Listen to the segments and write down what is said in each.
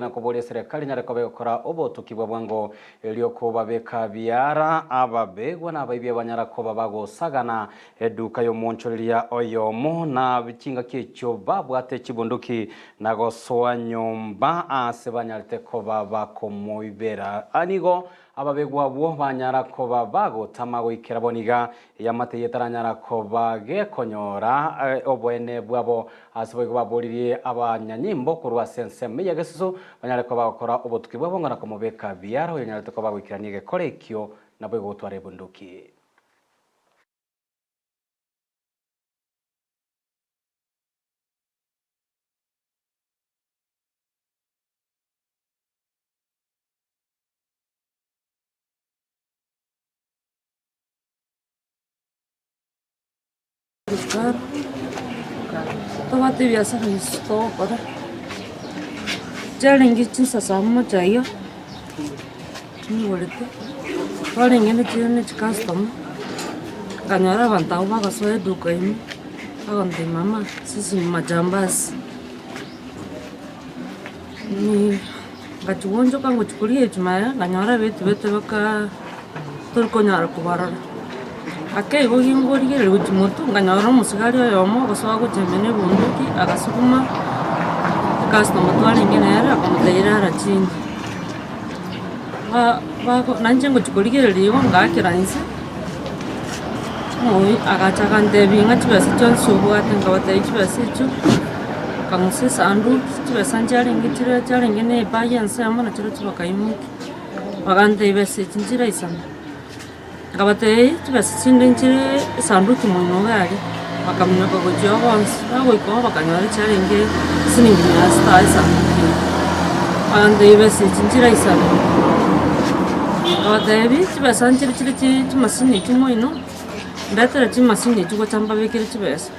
Na koboria eserekari enyare koba egokora obotuki bwa bwango, erio kobabeka biara ababegwa na abaibia banyara koba bagosagana eduka y'omoonchoreria oyomo, na chingaki echio babwate chibunduki na gosoa nyomba aase banyarete koba bakomoibera. Nigo ababegwa abwo banyara koba bagotama goikera bono iga Eamate eye etaranyara koba gekonyora oboene bwabo. Ase boigo baboririe abanyanyimbo korwa ase ensemo ya gesusu banyare koba bagokora obotuki bwabo ng'a na komobeka biara oyonyarete koba goikerania egekora ekio naboigo gotwara ebunduki. Tobwate ebiasara bionsi togokora, chiarenge chinsa saa moja iga, nigorete, twarenge ne chire ne chicustomer, nkanyora abanto abwo bagosoa eduka ime, bagontebia mama sisi ni majambazi, Ngachia-goonchoka ngochia koria echuma nkanyora ebetubete bakaa torikonyara kobarora. Ake igo gingorigereria gochia motwe nkanyora omosigari oyomo ogosoa gochia ime na ebunduki agasuguma ecustomer twarenge nere akamotebia rara chini. Ba bago nainche ngochia korigereria igo ngaakera inse, omoyio agacha agantebia ng'a chibesa chionsi obwate nkabatebia chibesa echio. Akang'usa esanduki, chibesa nchiarenge chire chiarenge na ebag ensemo na chirochio bakaimokia, bagantebia besa echi nchiraisana, nkabatebia chibesa chinde nchire esanduki moino iga aria, bakaminyoka gochia oo bonsi, bagoika oo bakanyora chiarenge siringi mia sita esanduki ime, bagantebia besa echi nchiraisana, nkabatebia chibesa nchire chire chi chimasini echio moino, ndetere chimasini echio gocha mbabekere chibesa.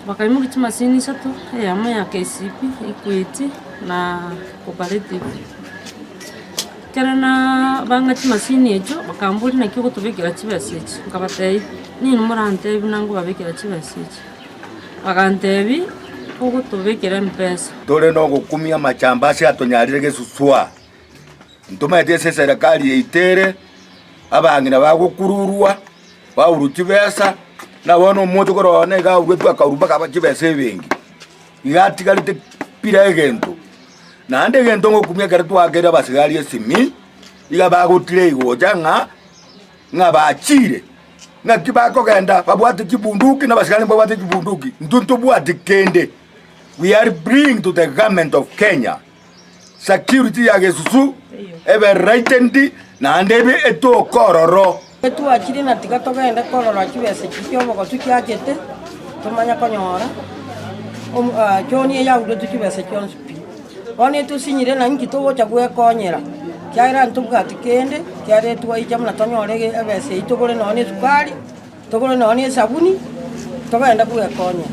Bakaimokia chimasini isato, eyemo ya KCB, Equity na Cooperative. Ekero naaa bang'a chimasini echio, bakamboria naki ogotobekera chibesa echi, nkabatebia ninwe morantebie buna nkobabekera chibesa echi, bagantebia ogotobekera mpesa. Tore nogokumia amachamba ase atonyarire gesuswa. Ntomaete ase eserekari yaito ere, abang'ina bagokururwa, baurwa chibesa, na bono omochokoro one iga aurwetwe akaurwa mpaka aba chibesa ebenki, iga atigarete bila egento. Naende egento ngokumia ekero twakeire abasigari esimi, iga bagotirei gocha ng'a, ng'a bachire, naki bakogenda babwate chibunduki na abasigari mbabwate chibunduki, intwe ntobwati kende. We are bring to the government of Kenya. Security ya gesusu ebe rightened naende ebe etoke ororo. Twachire na tiga togende korora chibesa echi chi'obogotu chiachete, tomanye konyora John eyauretwe chibesa chionsi pi. Bono etosinyire na inki togocha gwekonyera, ekiagera ntobwati kende, ekiagera etwaicha buna tonyore ebesa eyio togore nonya na esukari, togore nonya na esabuni, togende gwekonyera.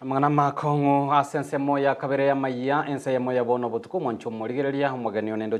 Amang'ana amakong'u ase ensemo ya kabere y'amayia, ense eyemo ya bono botuko, omwancho omorigereria, omogeni one ndoche.